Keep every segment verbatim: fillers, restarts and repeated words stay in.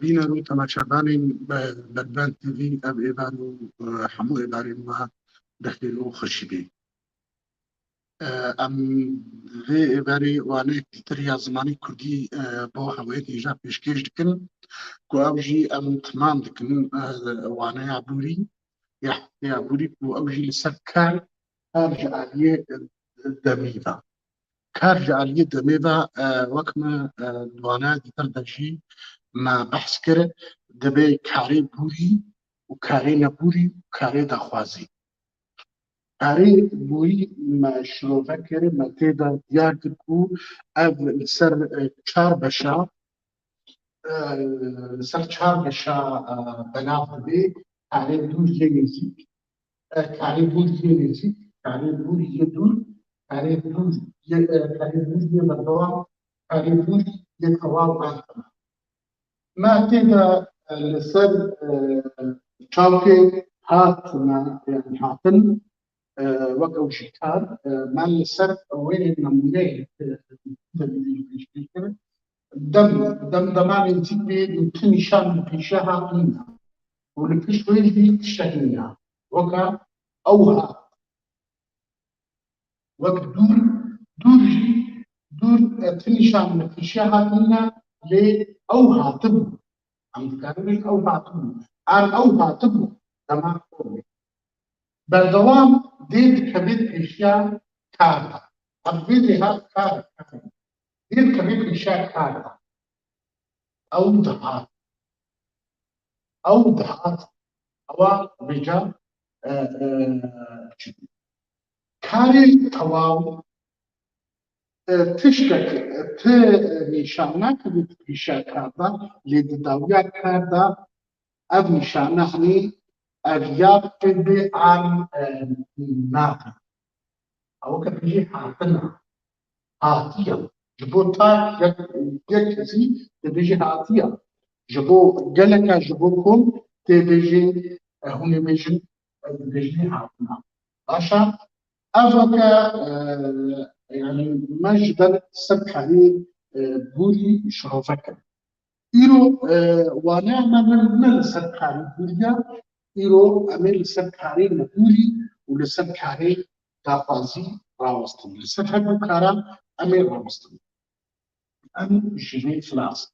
Bîner û temaşevanên Belbent T V, ev êvar û, e, hemû êvarên me bi xêr û xweşî bê. E, em vê êvarê waneyek dîtir ya zimanê kurdî, e, bo hewayê hêja pêşkêş dikin, ku ew jî em timam dikin, e, waneya Bûrî, ya heftê ya Bûrî, ku ew jî li ser kar, kar ji aliyê, e, demê ve. Kar ji aliyê demê ve, e, wek me, e, di waneya dîtir de jî me behs kir, dibê karê Bûrî û karê nebûrî û karê daxwazî. Karê Bûrî me şirove kir, me tê de diyar kir ku ev li ser, e, çar beşa, e, li ser çar beşa, e, belav dibê. Karê dûr yê nêzîk, e, karê dûr yê nêzîk, karê dûr yê dûr, karê dûr yê, e, karê dûr yê berdewam, karê dûr yê tewal an tena. Me tê de, e, li ser, e, çavkê hatine, yani hatin, e, wek ew jî kar, e, me li ser wê nemûneyê, e, pêşkêş kir. Dem, dem, dema nêzîk bê, tu nîşan li pêşiya hatine. Û li pişt wê jî tiştek nîne. Weke ew hat. Wek dûr, dûr jî, dûr, e, tu nîşan li pêşiya hatine, lê ew hatibû. Em dikarin bêjin ew hatibû. An ew hatibû. Dema Berdewam dê dikeve pêşiya kar de. Ev vê dê hat kar, kar. Dê dikeve pêşiya kar de. Ew dihat. Ew dihat. Ewa vêca, e, e, çi? Karê tewaw, e, tiştek, e, ti nîşan nakirî di pêşiya kar de, lê di dawiya kar de ev nîşane hinî ev ya pê bê an, e, nabe. Ew ke bijî hatina, hatiye. Ji bo tak yek, yek kesî dibêjî hatiye. Ji bo geleka, ji bo kom tê bêjî, e, hûn ê bêjin, e, dibêjî hatina. Baş e, ev ke, e, yani me ji ber ser karê, e, Bûrî şirove kir. Îro, e, waneya me ne, ne li ser karê Bûrî ye, îro em ê li ser karê nebûrî û li ser karê daxwazî rawestin. Li ser her du karan em ê rawestin. Em ji vê filas.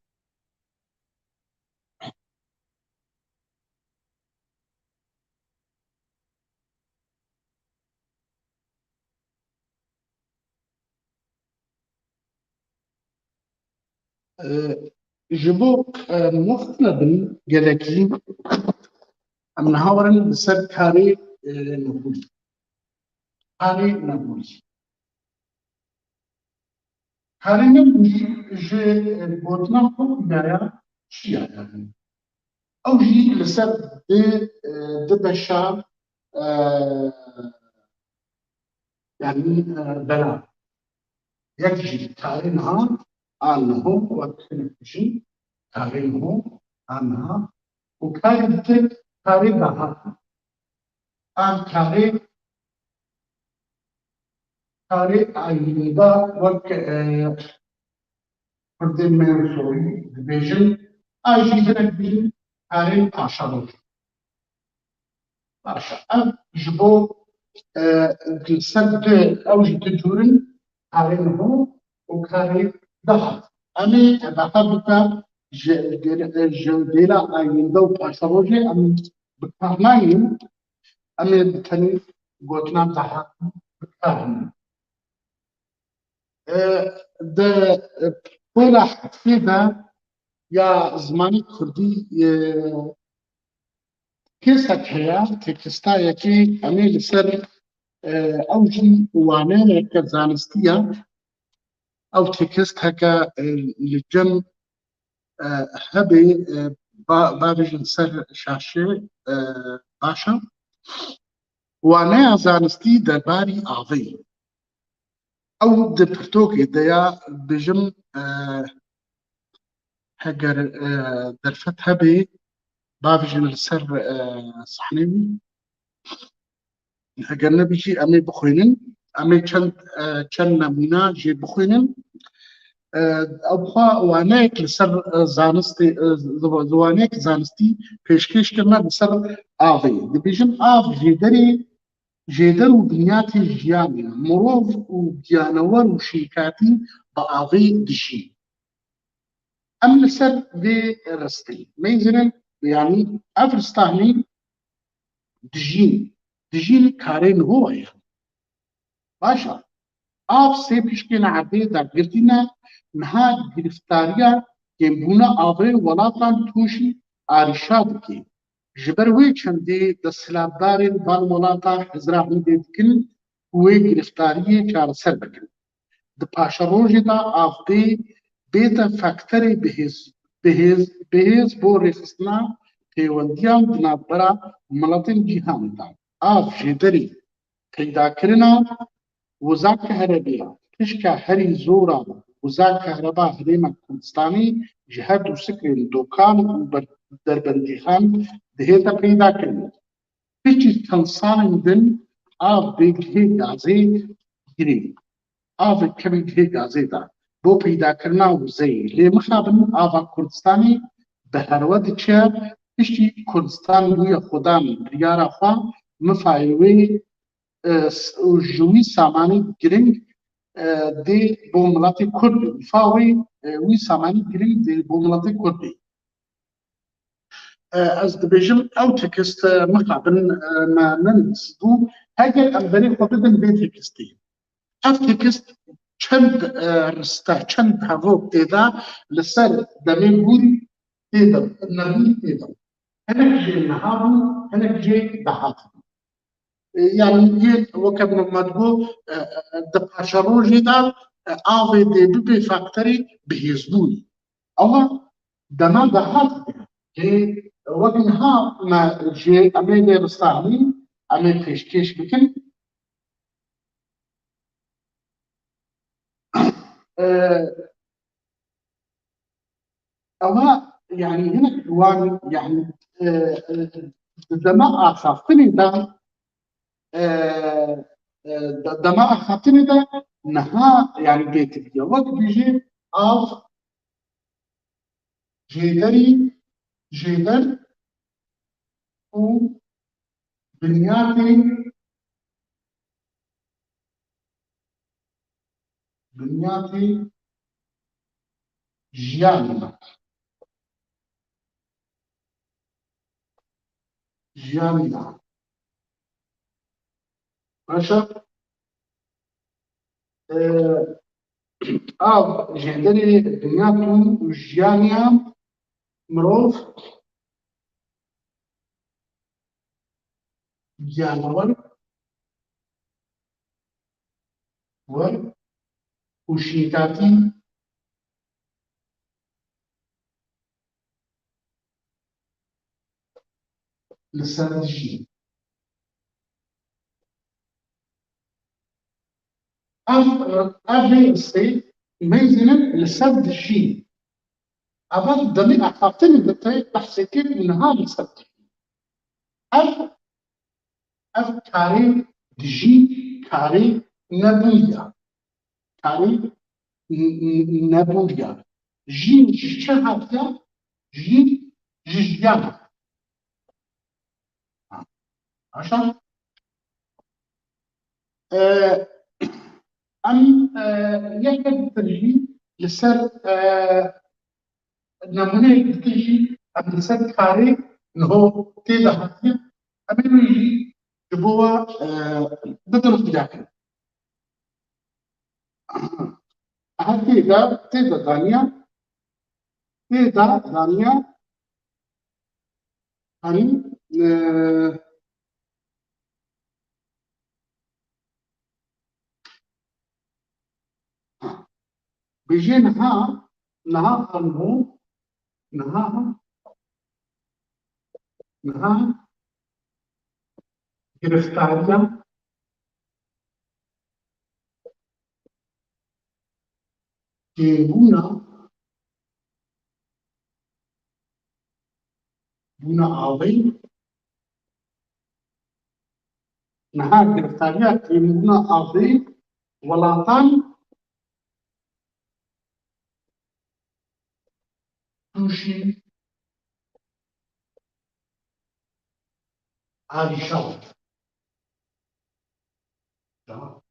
E, ji bo, e, em wextine bin gelekî, em niha werin li ser karê, e, nebûrî. Karê nebûrî. Karê nebûrî ji, e, gotina xwe ya çi ye, yani? Ew jî li ser di, e, di beşa, e, yani, e, belav. Yek jî karê niha an niho, wek hinek dijî, karê niho an niha. Û karê ditir karê dahat. An karê, karê ayînda wek, e, Kurdên me yên sorî dibêjin, a jî hinek dijî karê paşeroj. Baş e. Ev ji bo, e, li ser du, ew jî du cûr in, karê niho û karê dahat. Em ê edaxa bike ji, ji dêla ayînde û paşerojê em bi kar nayîn, em ê bi tenê gotina dahat bi kar hînin. E, di, e, pola heftê de ya zimanê kurdî, e, tekistek heye, tekista yekê em ê li ser, e, ew jî waneyeke zanistî ye. Ew tekist heke, e, li cem, e, hebê, e, ba-, bavêjin ser şaşê, e, baş e. Waneya zanistî derbarî avê. Ew di pirtûkê de ya, bijim, e, heger, e, derfet hebê, bavêjin li ser, e, sahnê wî. Heger nebî jî em ê bixwînin. Em ê çend, e, çend nemûna jê bixwînin. E, ew xwe waneyek li ser, e, zanistê, e, ziwa-, ziwaneyek zanistî pêşkêş kirine li ser avê. Dibêjin av jêderê, jêder û binyatê jiyanê ye. Mirov û giyanewer û şînkatî bi avê dijîn. Em li ser vê ristê meyzînin, yanî ev ristanî dijîn, dijîn karê niho ye. Baş e. Av sê pişkên erdê dagirtî ne, niha giriftariya kêmbûna avê welatan tûşî arîşa dike. Ji ber wê çendê desthilatdarên van welata hizra hindê dikin ku wê giriftariyê çareser bikin. Di paşerojê de av bê, bête faktorê bihêz, bihêz, bihêz bo rêxistina pêwendiyan di navbera miletên cîhanê de. Av jêderê peydakirina wiza kehrebeya, pişka herî zor a wiza kehreba Herêma Kurdistanê ji her du sikrên Dokan û Ber-, Derbendîxan dihête peydakirin. Piştî çend salên din av bê gihê gazê girê. Avê kevê gihê gazê de bo peydakirina wizeyê. Lê mixabin ava Kurdistanê bi herwe diçe, piştî Kurdistan bûye xwedan biryara xwe, mifayê wê, e, s-, û ji wî samanî giring, e, dê bo miletê Kurd bê. Mifa wê, e, wî samanî giring dê bo miletê Kurd bê. E, ez dibêjim ew tekst, e, mixabin, e, me nenivîsibû. Heger em berê xwe bidin vê tekstê. Ev tekst çend, e, riste, çend hevok tê de li ser demê bûrî tê de, nebûrî tê de. Hinek jê niha bûn, hinek jê dahat bûn. E, yanî yên weke min me digot, e, e, di paşerojê de, e, avê dê bibe faktorê bihêzbûnê. Ewa dema dahat bû. Lê wek niha me jê em ê lê ristanî, em ê pêşkêş bikin. E, Ewa, yanî hinek wan, yanî, e, e, di dema axaftinê de, e, e, de-, dema axaftinê de niha, yanî bêtiviye. Wek bijî av, jêderî, jêder û binyatê, binyatê jiyanê me. Jiyanê me. Baş e. Ee, av jêderê binyat û jiyaniya mirov, giyanewer, wer û şînkatî li ser dijî. Ev, ev rê sê meyzînin li ser dijî. Ev demê axaftinê de te behsê kir û niha li ser dijî. Ev, ev karê dijî, karê nebûn ya. Karê n-, n-, nebûn ya. Jîn ji çi hatiye? Jîn ji jiyan hatiye. Aşa. E, em, e, yek yek ditir jî li ser, e, nemûneyek ditir jî em li ser karê niho tê de hatiye. Em ê wî jî ji bo we, e, bidin xuyakirin. Aha, tê de, tê de daniya, tê de daniya, Hanî, e, ha. Bijê niha, niha anbû, niha, niha giriftariya kêmbûna bûna avê, niha giriftariya kêmbûna avê welatan Tûşî arîşa. Tamam.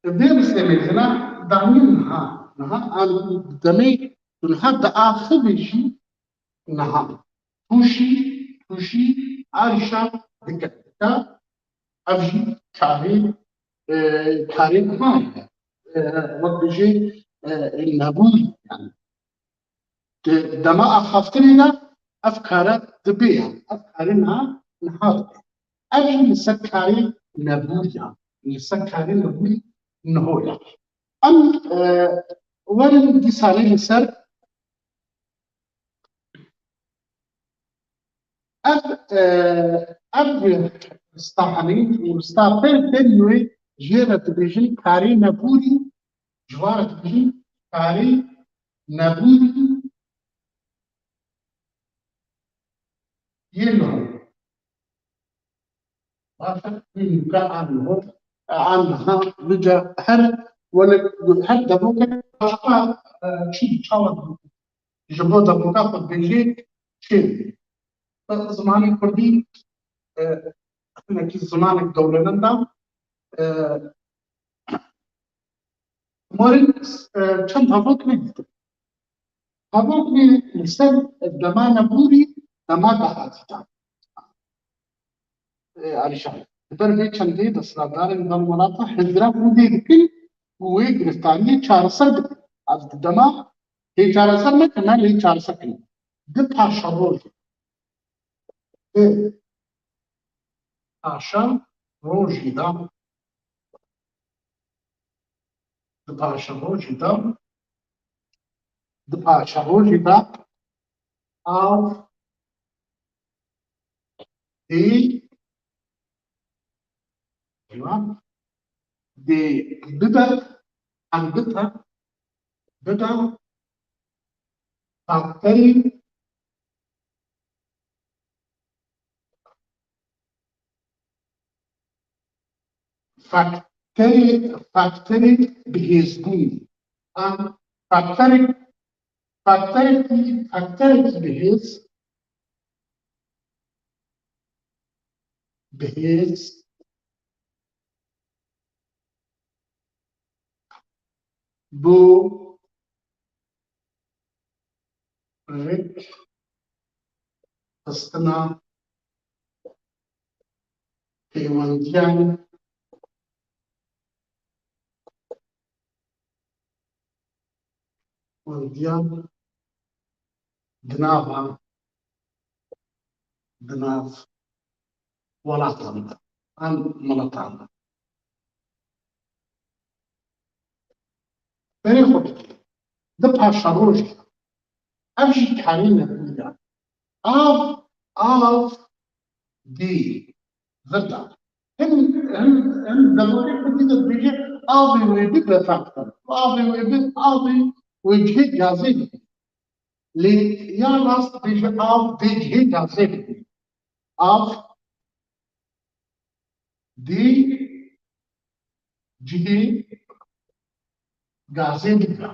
Vê bi semê jina danîn niha, niha an demê tu niha diaxivê jî niha. Tûşî, tûşî arîşa dike. Dike, ev jî karê, e, karê niha ye. E, wek bijê, e, nebûn yani. Di dema axaftinê de ev kare dibe, yani ev kare niha, niha dibe. Ev jî li ser karê nebûrî ya, li ser karê nebûrî niho ya. Em, e, werin dîsanê li ser ev, e, ev rista henî û rista pêr pêr wê jê re dibêjin karê nebûrî, ji van re dibêjin karê nebûrî yê niho. Baş e, wî nûke an niho, an niha, nice her wele, her devoke başqa, e, çi çawa ji bo devoka xwe dibêjê çê. Bi zimanê kurdî, e, hinekî zimanek dewlemend e, e, Morin, e, çend hevok nedîtim. Hevok ne li ser dema nebûrî, dema dahatî de. E, Alîşan. Li ber vê çendê desthilatdarên van welata hizra xwe lê dikin û wê giriftariyê çareser bikin. Ev di dema hê çareser nekin, ne lê çareser kin. Di paşerojê. Di paşerojê de Di paşerojê de, di paşerojê de av dê, dê bibe, em bibe, bibe faktorê Faktorê, faktorê bihêzbûnê. An faktorê, faktorekî, faktorekî bihêz, bihêz bo rêk xistina pêwendiyan, pêwendiyan di nava, di nav welatan de, an milatan de. Berê xwe bidî. Di paşerojê de. Ev jî karê nebûrî ya. Av, av dê vir de. Hin, hin, hin devokê kurdî de dibêje avê wê bi refak de. Avê wê bi, avê wê cihê gazê bi. Lê ya rast dibêje av dê cihê gazê bi. Av dê cihê gazê bigire.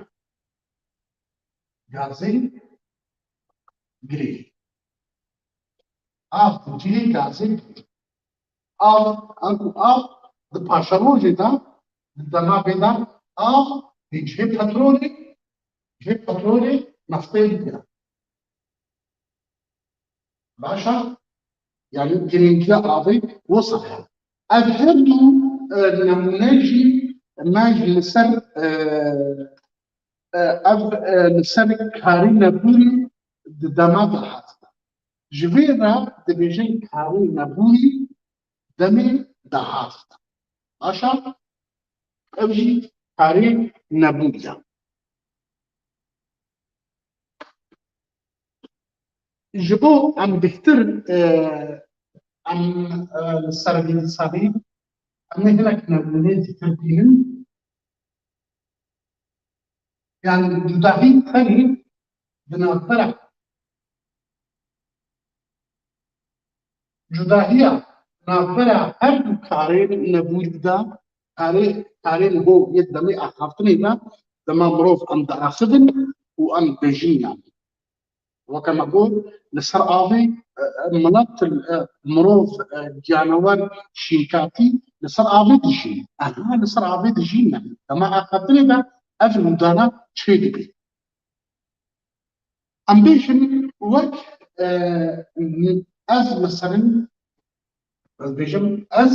Gazê girê. Av dê cihê gazê bigire. Av, anku av di paşerojê de, di dema bê de, av dê cihê petrolê, cihê petrolê, neftê bigire. Baş e? Yani girîngiya avê wisa heye. Ev her du, e, nemûne jî me jî li ser, e, e, ev, e, li ser karê nebûrî di dema dahatî de. Ji vê re dibêjin karê nebûrî demê dahatî de. Baş e? Ev jî karê nebûrî ye. Ji bo em bêhtir, e, em, e, li ser vê dîsanê, em ê hinek nemûneyê dîtir bînin. Yani cudahî tenê di navbera, cudahiya navbera her du karê nebûrî de karê, karê niho yê demê axaftinê de dema mirov em diaxivin û em dibêjin yani. Weke me got, li ser avê, e, e, milet, e, mirov, e, giyanewer, şînkatî li ser avê dijîn. Aha, li ser avê dijîn yani. Dema axaftinê de ev rûdana çêdibe. Em bêjin wek, e, ez mesela, ez bêjim ez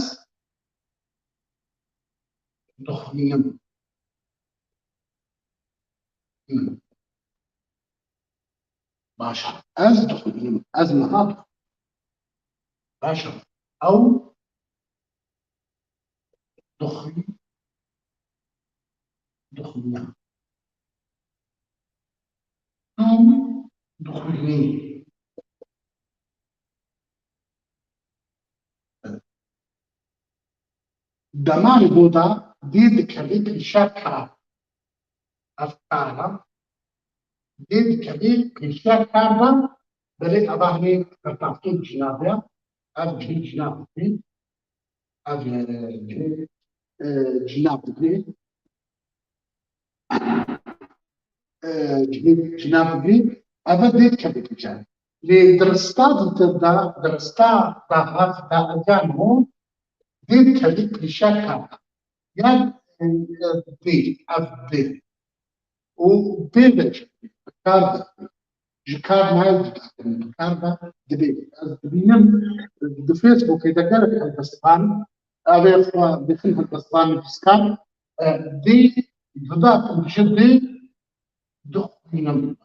dixwînim. Hmm. Baş e. Ez dixwînim. Ez niha dixwînim. Baş e. Ew dixwî-, dixwîne. Em dixwînî. Demanê bo de dê dikeve pêşiya kar. Ev kar e. Dê dikeve pêşiya kar de, belê eva hinê bertaftin cinav e. Ev cihê cinav dikê. Ev, e, cihê, e, cinav dikê. E, cihê cinav dikê. Ev dê dikeve pêşiya. Lê dirista dîtir de, dirista dahat de ev ya niho dê dikeve pêşiya kar de. Yan, e, e, dê, ev dê. Û pê ve jî bi kar de, ji kar nayê cudakirin, bi kar ve dibê. Ez dibînim, di Facebookê de gelek helbestvan, ev ê xwe dixin helbestvan nivîskar, e, dê cuda dikin ji dê dixwînin.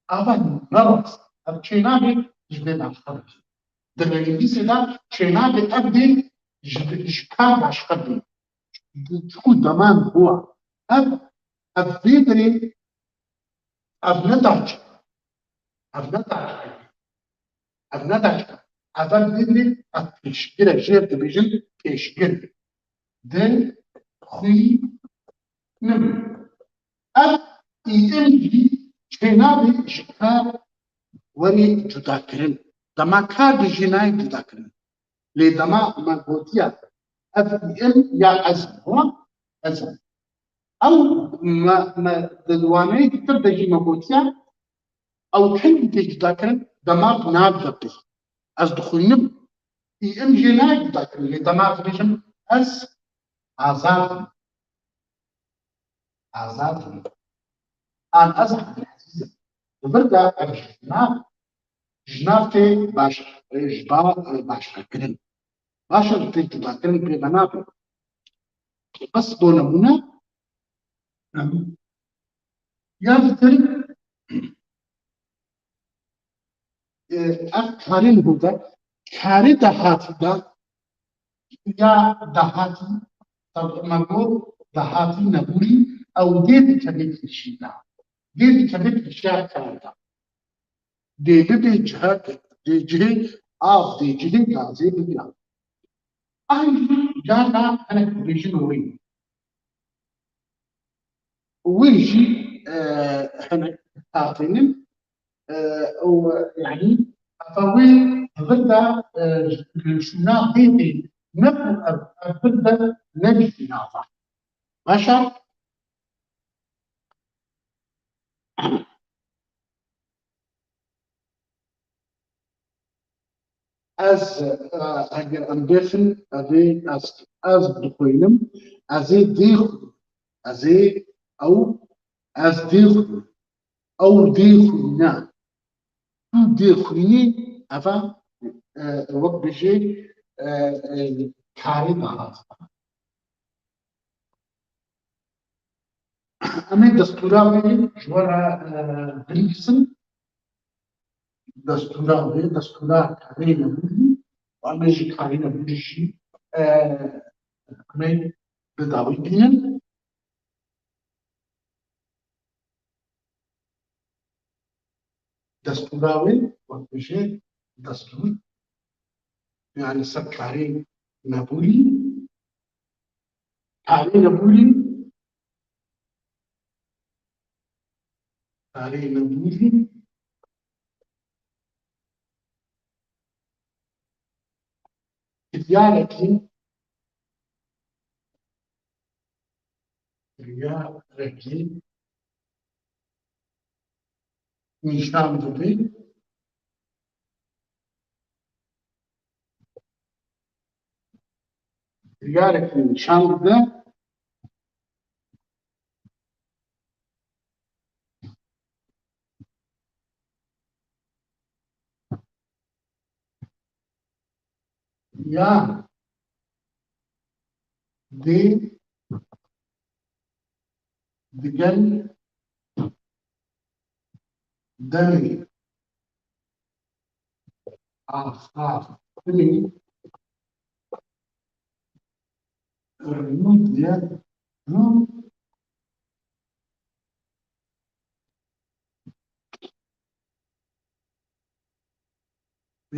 Ava ne rast. Ev çênabê ji dê başqe be. Di rênivîsê de çênabê ev dê ji, ji kar başqe be. Çiku deman bûa. Ev, ev vê derê, ev ne daç. Ev ne daç. Ev ne daç. Ev vê derê ev pêşgir e. Jêr dibêjin pêşgir. Di xwî nim. Ev î in jî çênabê ji kar werê cudakirin. Dema kar dijî nayê cudakirin. Lê dema me gotiya ev î in ya ez im, ho, ez im. Ew me, me di waneyê dîtir de jî me gotiya, ew kengî tê cudakirin, dema bi nav de pê. Ez dixwînim. Î in jê nayê cudakirin, lê dema ez bêjim ez azad im. Azad im. An ez Ebdulezîz im. Di vir de ev ji nav, ji nav tê baş, ji ba, başqekirin. Baş e, tê cudakirin pê ve nabe. Bes bo nemûne, em, ya ditir, e, ev karê li hûr de, karê dahatî de, ya dahatî, tab-, me got dahatî nebûrî, ew dê dikeve pêşî de. Dê dikeve pêşiya kar de. Dê bibê cihek, dê cihê av, dê cihê gazê bibîya. Ay jî carna hinek dibêjin wê. Wê jî, e, hinek hatînin, e, û, yanî, heta wê di vir de, e, şûna bê bê, ne ku ev, ev vir de ne jî nava. Baş e? Ez, e, eger em bêxin, evê ez, ez dixwînim, ez ê dê xwînim, ez ê ew, ez dê xwînim, ew dê xwîne, tu dê xwînî, eva, e, wek bijê, e, e, karê dahat. Em ê destûra wê ji we re, e, binivîsin. Destûra wê, destûra karê nebûrî. Û em ê ji karê nebûrî jî, e, em ê bi dawî bînin. Destûra wê, wek bijê destûr, yani ser karê nebûrî, karê nebûrî, karê nebûrî, kiryareke Riyarekî nîşan dide. Riyarekî nîşan dide. Yan dê digel demê axaftinê rû diye, rû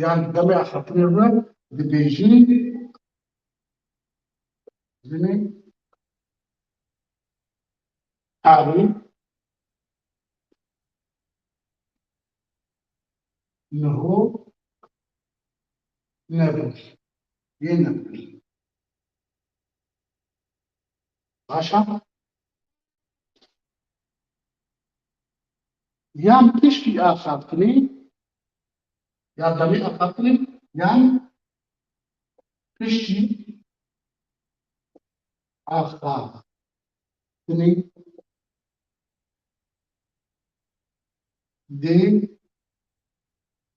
Yan demê axaftinê re dibêjin, binê karî niho nebû. Yê nebû. Baş e? Yan piştî axaftinê, ya demê axaftinê, yan piştî axaftinê dê,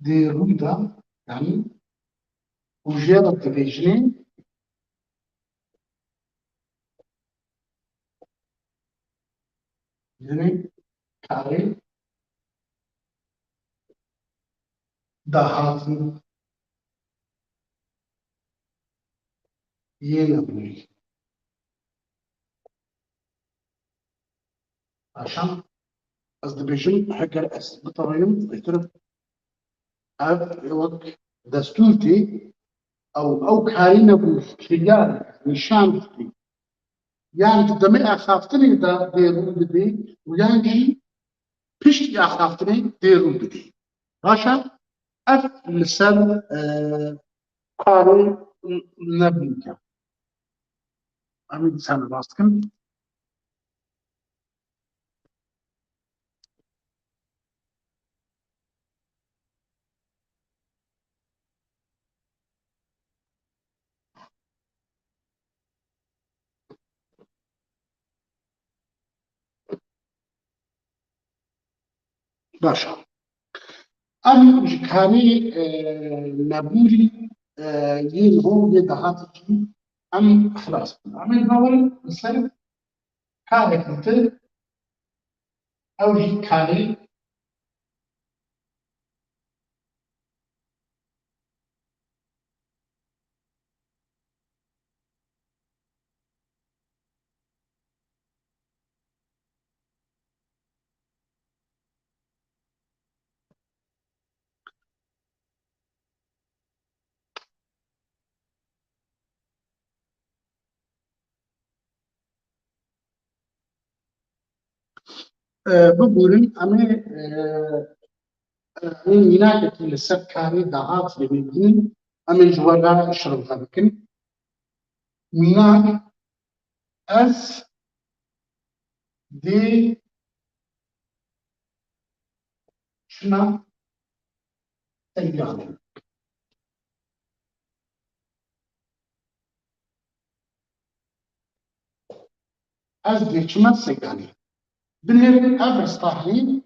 dê rû da, yanî û jê re dibêjinê, Jinê karê dahatin yê nebûyî. Aşam ez dibêjim, heger ez bitewînim, bêtir ev wek destûr tê, ew, ew karî nebû, kiryar, nîşan didî. Yan di demê axaftinê de dê rû bidê û yan jî piştî axaftinê dê rû bidê. Baş e? Ev li ser, e, karê nebûn e. Em ê dîsa rast bikin. Baş e. Em ji karê, e, nebûrî, e, yên hol yê dahatî jî em xilas bin. Em ê binerin li ser karek li te, ew jî karê E, bibûrin, em ê, e, e, em ê mînakekî li ser karê dahatiyê bînin, em ê ji we re şirove bikin. Mînak, ez dê çima seyranê. Ez dê çima seyranê. Binêrin ev ristahlî.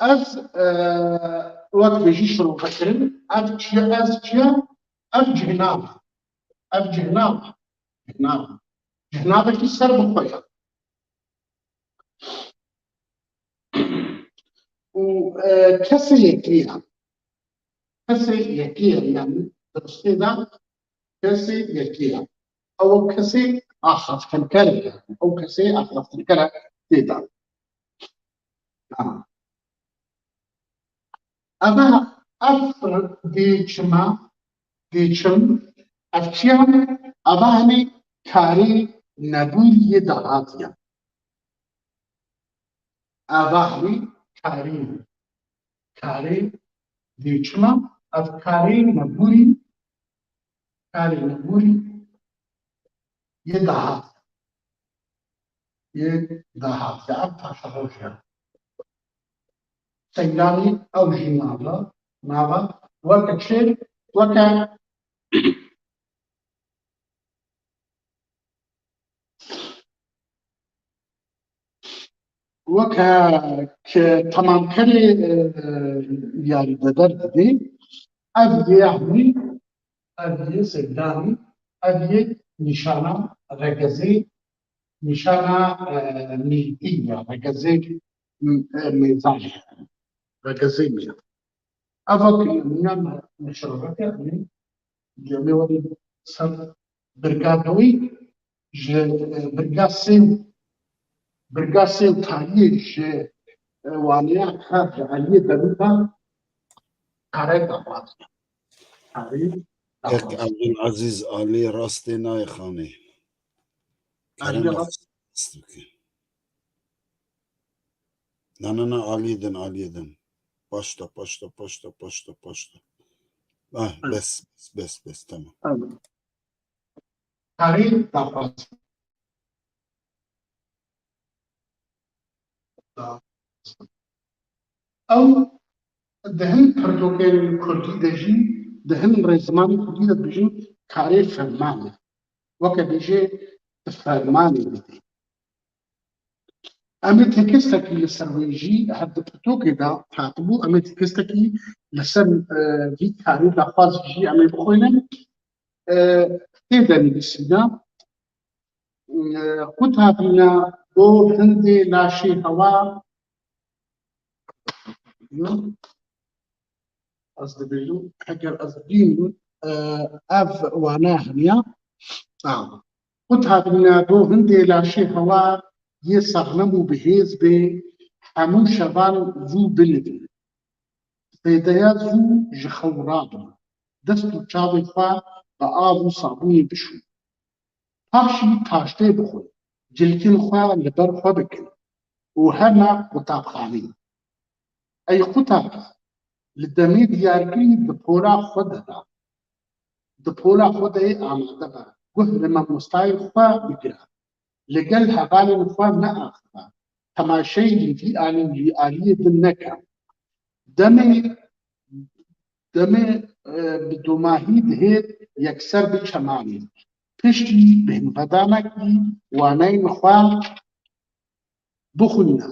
Ez, e, wek bêjî şirove kirin. Ev çi ye? Ez çi ye? Ev cihnav. Ev cihnav. Cihnav. Cihnavekî ser bi xwe ye. Û, e, kesê yekê ye. Kesê yekê ye, yanî di ristê de kesê yekê ye. Ew kesê axaftinker e, yanî ew kesê axaftinker e tê de. Ha. Eva, ev dê çima, dê çim, ev çi ye? Eva hemî karê nebûrî yê dahatî ye. Eva hemî karê, karê dê çima, ev karê nebûrî, karê nebûrî yê dahat. Yê dahat ya ev paşeroja. Seyranî ew jî nava, nava weke çi, weke weke ke temamkerê, e, yarîdeder didî, ev yê hemî, ev yê seyranî, ev yê nîşana regezê, nîşana, e, mîrî ya regezê, e, mêzanê, regezê mîr. Eva ku nîna me, me şerefeke, em ê, em ê werî ser birga doyî, ji, e, birga sê, birga sê û tariyê ji, e, waneya her ji aliyê derû de kare daxwaz. Kare Kek daxwaz. Ebdulezîz Alî rastê nayê xanê. Kerem Alî rast. Rast bike. Na, na, na, aliyê din, aliyê din. Paşta, paşta, paşta, paşta, paşta. Ah, Hı. bes, bes, bes, bes, tamam. Tamam. Tarî daxwaz. Ew di hin pirtûkên kurdî de jî, di hin rêzimanên kurdî de dibêjin karê fermanê. Weke bêjê tu fermanê didî. Em ê tekestekî li ser wê jî her di pirtûkê de hatibû, em ê tekestekî li ser, e, vî karî daxwazî jî em ê bixwînin. E, tê de nivîsîne, e, qutabîne bo hindê laşê hewa. Ez dibêjim, heger ez bînim, e, ev wane hemiya. A. Qutabîne bo hindê laşê hewa yê saxlem û bihêz bê, hemû şevan zû binivîn. Pêdeya zû ji xew rabin, dest û çavê xwe bi av û sabûnê bişûn. Paşî taştê bixwin, cilkên xwe li ber xwe bikin û hema qutabxanê. Ey qutab, li demê diyarkirî di pola xwe de be. Di pola xwe de yê amade be. Guh li mamostayê xwe bigire. Li gel hevalên xwe neaxive. Temaşeyê li vî alî û vî aliyê din neke. Demê, demê, e, bi domahî dihê yekser bi çemanê. Piştî bi hinvedanekî waneyên xwe bixwîne.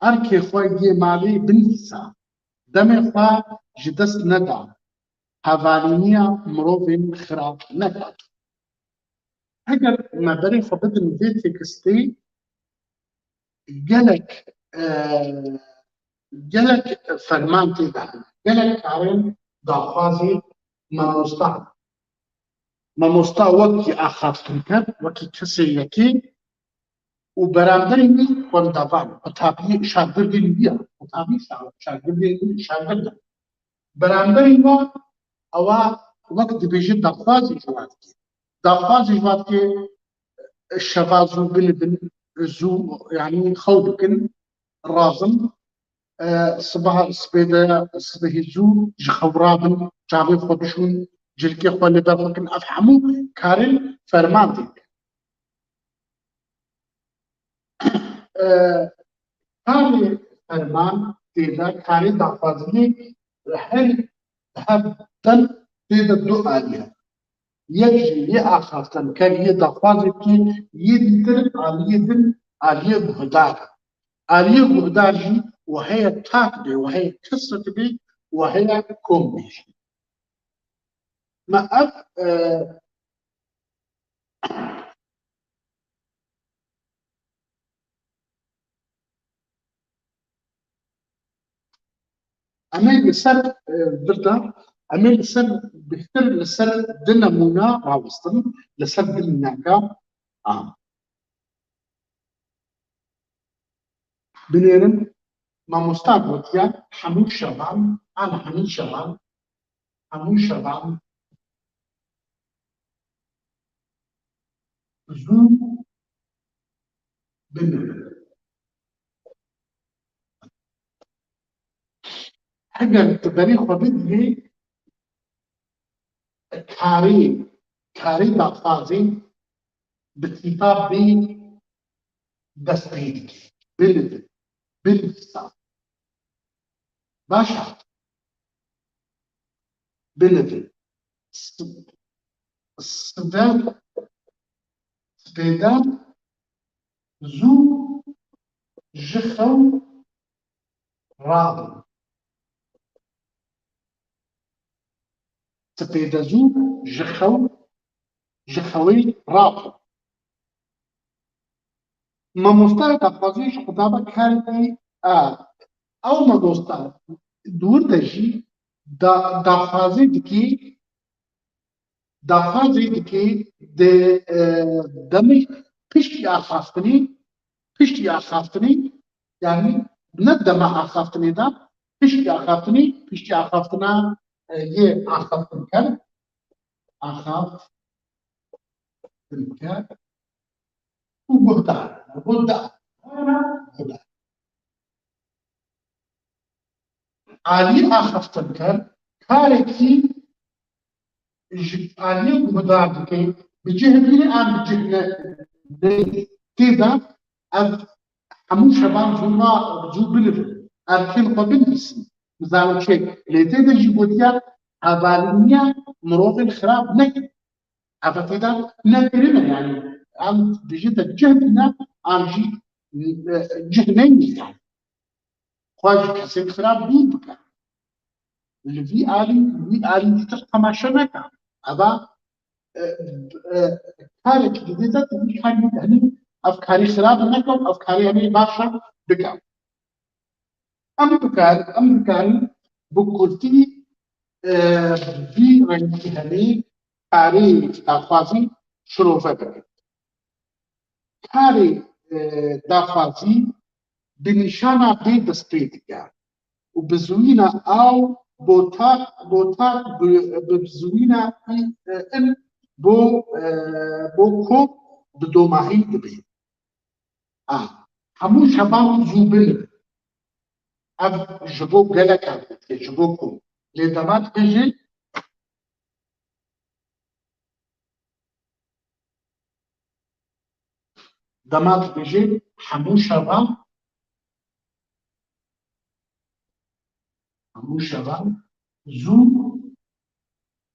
Erkê xwe yê malê binivîse. Demê xwe ji dest neda. Hevalîniya mirovên xira neke. Heger me berê xwe bidin vê tekstê, gelek, e, gelek ferman tê de hene. Gelek karên daxwazê mamosta. Mamosta wekî axaftinker, wekî kesê yekê û beramberî wî xwendevan, qutabî şagirdên wî ye, qutabî şa-, şagirdên wî şagird e. Beramberî wan ewa wek dibêje daxwazê ji wan dike. Daxwazê ji wan dike, şeva zû binivin, zû, yanî xew bikin, razim, e, sibaha, sibê de, sibehî zû ji xew rabin, çavê xwe bişûn, cilkê xwe li ber xwe kin. Ev hemû karên ferman tê de. E, karê ferman tê de, karê daxwaziyê her, her dem tê de du alî ye. Yek jî yê axaftinker, yê daxwazê dike, yê dîtir aliyê din, aliyê guhdar e. Aliyê guhdar jî weheye tak bê, weheye kesret bê, weheye kom bê jî. Me ev, e, Em ê li ser, e, vir de, em ê li ser, bêhtir li ser di nemûna rawestin, li ser di mînaka a. Binêrin, mamosta gotiye, hemû şevan, an hemî şevan, hemû şevan zû binivin. Heger tu berê xwe bidiyê karê, karê daxwazê bi tîpa bê dest pê dike. Binivin. Binivîsa. Baş e. Binivin. S-, sibê, sibê de zû ji xew rabin. Sibê de zû ji xew, ji xewê rabin. Mamosta daxwazî ji Xuda ve karekî, a, ew mamosta di wir de jî da-, daxwazî dikî, daxwazî dikî di, e, demê piştî axaftinî, piştî axaftinî, yanî ne dema axaftinê de, piştî axaftinî, piştî axaftina, e, yê axaftinker, axaftinker û guhdar, guhdar, guhdar. Alî axaftinker karekî ji aliyê guhdar dike, bi cih bîne an bi cih ne, ne tê de ev hemû şevan zû na, zû binivin. Erkên xwe binivîsin. Nizanim çi. Lê tê de jî gotiya hevaliniya mirovên xirab nekin. Ev tê de nekirine, yanî em dibêjin te cih bîne, an jî, e, cih neyne, yanî. Xwe ji kesên xirab dûr bike. Li vî alî, wî alî dîtir temaşe neke. Eva, e, e, karekî didê te, tu vî karî, henî ev karî xirab neke, ev karî henî baş e bike. Em bikar-, em dikarin bi kurtî, e, vî rengî henî karê daxwazî şirove bikin. Karê, e, daxwazî bi nîşana bê dest pê dike û bi ziwîna aw botaq, botaq bi, bi ziwîna î, e, in bo, e, bo ko bi domahî dibe. A, hemû şevan zû bin. Ev ji bo gelek e, ji bo ku. Lê dema dibêjin, dema dibêjin hemû şevan, hemû şevan zû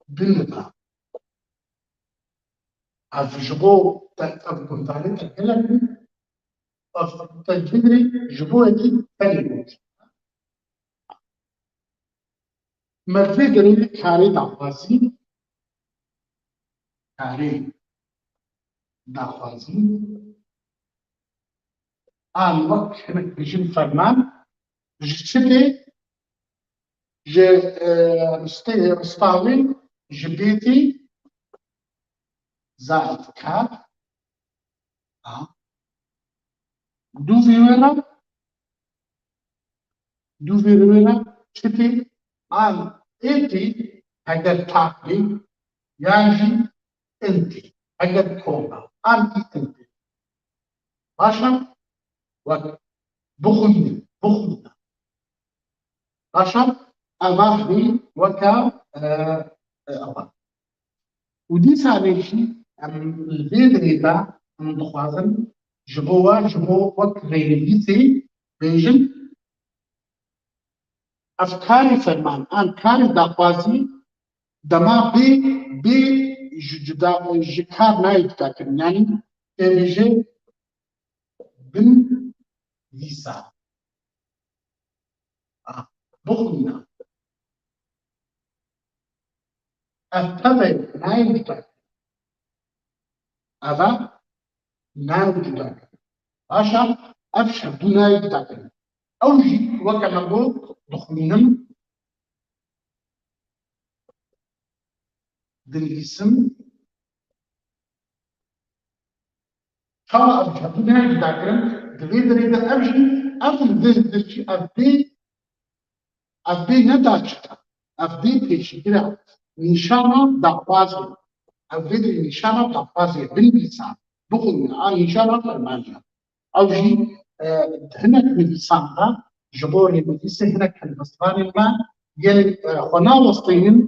bin dibe. Ev ji bo te, ev guhdarî te gelek in, ev te bigirî ji bo yekî tenê gotin. Me vê derê karê daxwazî, karê daxwazî, an wek hinek dijin ferman, ji çi tê, ji, e, ristê, rista wê, ji bêtî, zahî dikar, ha. Dûvê wê re, dûvê wê re çi tê, an êtî, heger tak bê, yan jî intî, heger kom e, an jî intî. Baş e? Wek bixwînin, bixwînin. Baş e? Eva bî weke, e, e, eva. Û dîsa jî em li vê derê de em dixwazin ji bo we, ji bo wek rênivîsê bêjin, ev karê ferman an karê daxwazî dema bê, bê ji cuda, ji kar nayê cudakirin. Yanî tê bêje bin dîsa. Ah, bixwîne. Ev tevê nayê cudakirin. Eva nayê cudakirin. Baş e, ev şevdû nayê cudakirin. Ew jî weke me got dixwînim, dinivîsim. Çawa ev cihê neyê cudakirin, di vê derê de ev jî, ev li vê dirçî, ev bê, ev bê ne daçik e, ev bê pêşîgir e, nîşana daxwazê. Ev vê derê nîşana daxwazê, binivîsa, bixwîne, a nîşana fermanê. Ew jî, e, hinek nivîsan de ji bo rênivîsê hinek helbestvanên me yên, e, xwe nawestînin,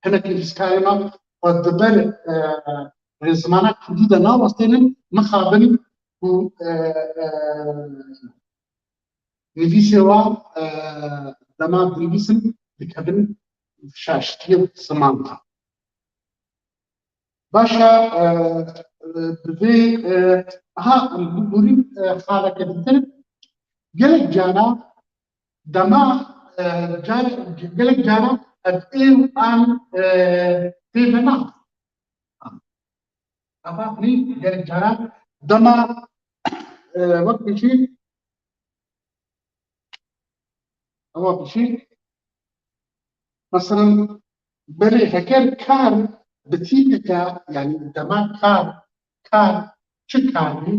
hinek nivîskarên me xwe di ber, e, rêzimana kurdî de nawestênin, mixabin ku, e, e, nivîsê wan, e, dema dinivîsin dikevin şaştiyê ziman de. Baş e, e, bi vê, e, ha, em bigurîn, e, xaleke ditir, gelek cara dema, e, car-, gelek cara ev ê û an, e, tê ve nav. Ava nî gelek cara dema, e, wek bijî, ava bijî, mesela, belê heger kar bi tîpeke, yani dema kar, kar, çi karî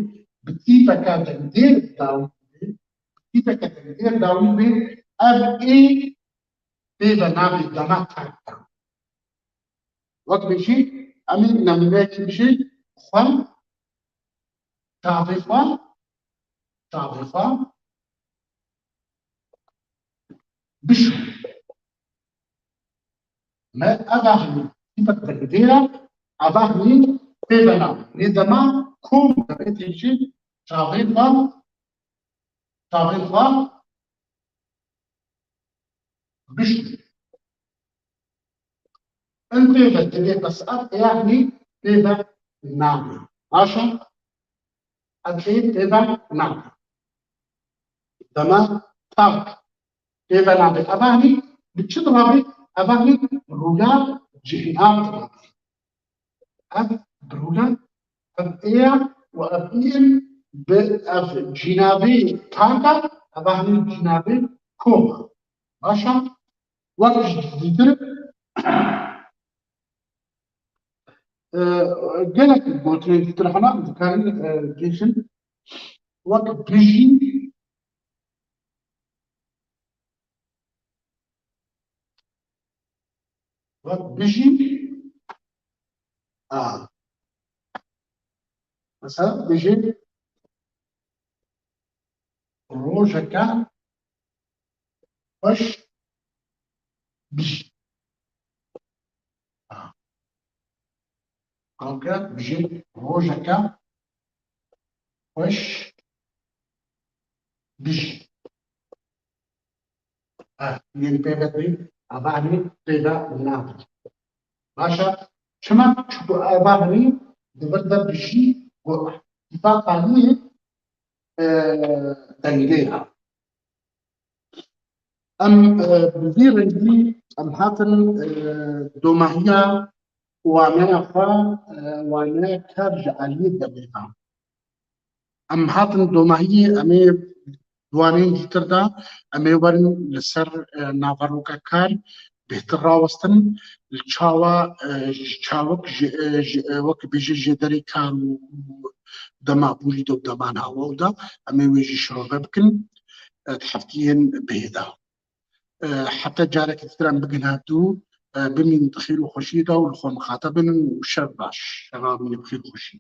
bi tîpeke dengdêr dawî bê, bi tîpeke dengdêr dawî bê, ev ê pê ve nabê dema kar. Wek bijî, em ê nemûneyekî bijî, xwe, çavê xwe, çavê xwe bişo. Me eva hemî tîpek dengdêr e, eva hemî pê ve nabê. Nê dema kom dibê tê jî çavê xwe, çavê xwe bişo. Em pê ve divê, bes ev ê hemî pê ve nabê. Baş e? Ev ê pê ve nabê. Dema tak pê ve nabê. Eva hemî bi çi dirabê? Eva hemî rûya cihna dirabê. Ev bi rûya, ev ê ya û ev ê bi ev cînabê tak e, eva hemî cînabê kom e. Baş e? Wek ji dîtir, e, gelek gotinên dîtir hene, em dikarin, e, bêjin. Wek bijî, wek bijî, a. Mesela, bijî, rojeke xweş bijî. Kanka bijî, rojeke xweş bijî. Eh, yên pê ve tê, eva hemî pê ve nabî. Baş e, çima? Çunku eva hemî di vir de bijî û îfada yê, e, dengê ye. Em, e, bi vî rengî em hatin, e, domahiya waneya xwe, e, waneya kar ji aliyê demê de. Em hatin domahiyê, em ê di waneyên dîtir de, em ê werin li ser, e, naveroka kar bêhtir rawestin, li çawa, e, ji çawik ji, e, ji, e, wek bêje jêderê kar û, û dema borî de û dema nehawa de, em ê wê jî şirove bikin, e, di heftiyên bihê de. E, heta careke din em bigihînin hevdû, e, bimînin di xêr û xweşiyê de û li xwe mixateb bin û şev baş, şeva bimînin bi xêr û xweşiyê.